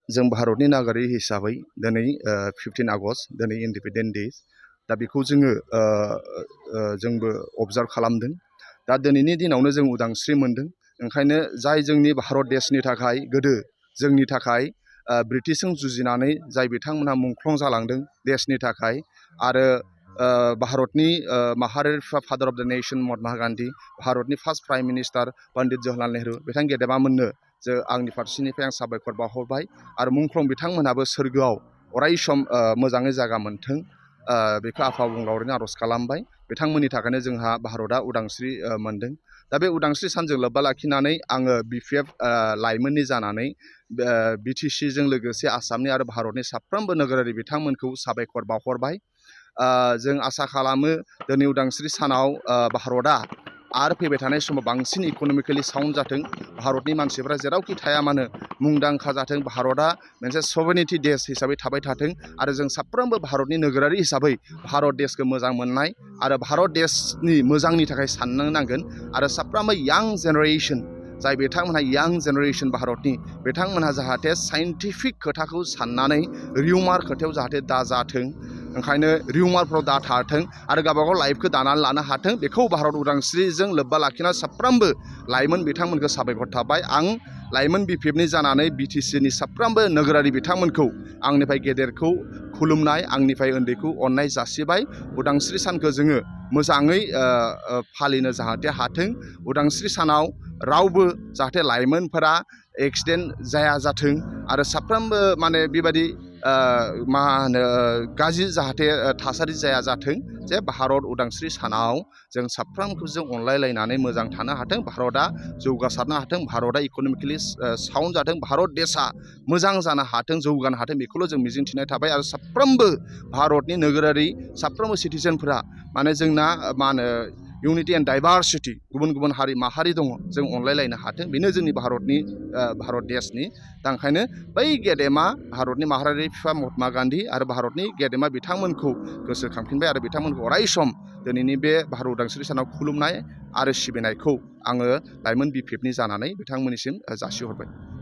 जों भारतनि नागरिक हिसाबै दिनै 15 आगस्ट दिनै इन्डिपेन्डेन्ट डे दा बेखौ जोंबो अबजार्भ खालामदों। दा दिनैनि दिनावनो जों उदांस्रि मोनदों। ओंखायनो जाय जोंनि भारत देशनि थाखाय गोदो जोंनि थाखाय ब्रिटिशजों जुजिनानै जाय बिथांमोनहा मुंख्लं जालांदों देशनि थाखाय आरो भारतनि माहारियारि फादार अफ द नेशन महात्मा गान्धी, भारतनि first prime minister Pandit Jawaharlal Nehru बिथां गेदेमामोननो जों आंनि फारसेनिफ्राय आं साबायखर बावहरबाय आरो मुंख्लं बिथांमोनहाबो सोरगोआव अराय सम मोजाङै जायगा मोन्थों बेखौ आफा अबंलावरिनो आर'ज खालामबाय। बिथांमोननि थाखायनो जोंहा भारतआ उदांस्रि मोनदों। दा बे उदांस्रि सानजों लोब्बा लाखिनानै आङो BPF लाइमोननि जानानै BTCजों लोगोसे आसामनि आरो भारतनि साफ्रोमबो नोगोरारि बिथांमोनखौ साबायखर बावहरबाय। जों आसा खालामो दिनै उदांस्रि सानाव भारतआ आरो फैबाय थानाय समाव बांसिन इक'नमिकेलि साउन्ड जाथों, भारतनि मानसिफ्रा जेरावखि थाया मानो मुंदांखा जाथों, भारतआ मोनसे सभरेनिटि देश हिसाबै थाबाय थाथों आरो जों साफ्रोमबो भारतनि नोगोरारि हिसाबै भारत देशखौ मोजां मोननाय आरो भारत देशनि मोजांनि थाखाय साननो नांगोन आरो साफ्रोमबो यां जेनेरेसन जाय बिथांमोनहा यां जेनेरेसन भारतनि बिथांमोनहा जाहाथे साइन्टिफिक खोथाखौ साननानै रिउमार खोथायाव जाहाथे दाजाथों, ओंखायनो रिउमारफ्राव दाथाथों आरो गावबागाव लाइफखौ दानानै लानो हाथों। बेखौ भारत उदांस्रिजों लोब्बा लाखिना साफ्रोमबो लाइमोन बिथांमोनखौ साबायखर थाबाय। आं लाइमोन BPFनि जानानै BTCनि साफ्रोमबो नोगोरारि बिथांमोनखौ आंनिफ्राय गेदेरखौ खुलुमनाय, आंनिफ्राय उन्दैखौ अननाय जासिबाय। उदांस्रि सानखौ जोङो मोजाङै फालिनो जाहाथे हाथों। उदांस्रि सानाव रावबो जाहाथे लाइमोनफोरा एक्सिडेन्ट जाया जाथों आरो साफ्रोमबो माने बेबायदि मा होनो गाज्रि जाहाथे थासारि जाया जाथों। जे भारत उदांस्रि सानाव जों साफ्रोमखौ जों अनलायलायनानै मोजां थानो हाथों, भारतआ जौगासारनो हाथों, भारतआ इक'नमिकेलि साउन्ड जाथों, भारत देशआ मोजां जानो हाथों, जौगानो हाथों, बेखौल' जों मिजिंथिनाय थाबाय। आरो साफ्रोमबो भारतनि नोगोरारि साफ्रोमबो सिटिजेनफोरा माने जोंना मा होनो इउनिटि एन्ड डाइभारसिटि गुबुन गुबुन हारि माहारि दङ, जों अनलायलायनो हाथों, बेनो जोंनि भारत देशनि। दा ओंखायनो बै गेदेमा भारतनि माहारियारि बिफा महात्मा गान्धी आरो भारतनि गेदेमा बिथांमोनखौ गोसोखांफिनबाय आरो बिथांमोनखौ अराय सम दिनैनि बे भारत उदांस्रि सानाव खुलुमनाय आरो सिबिनायखौ आङो लाइमोन BPFनि जानानै बिथांमोननिसिम जासिहरबाय।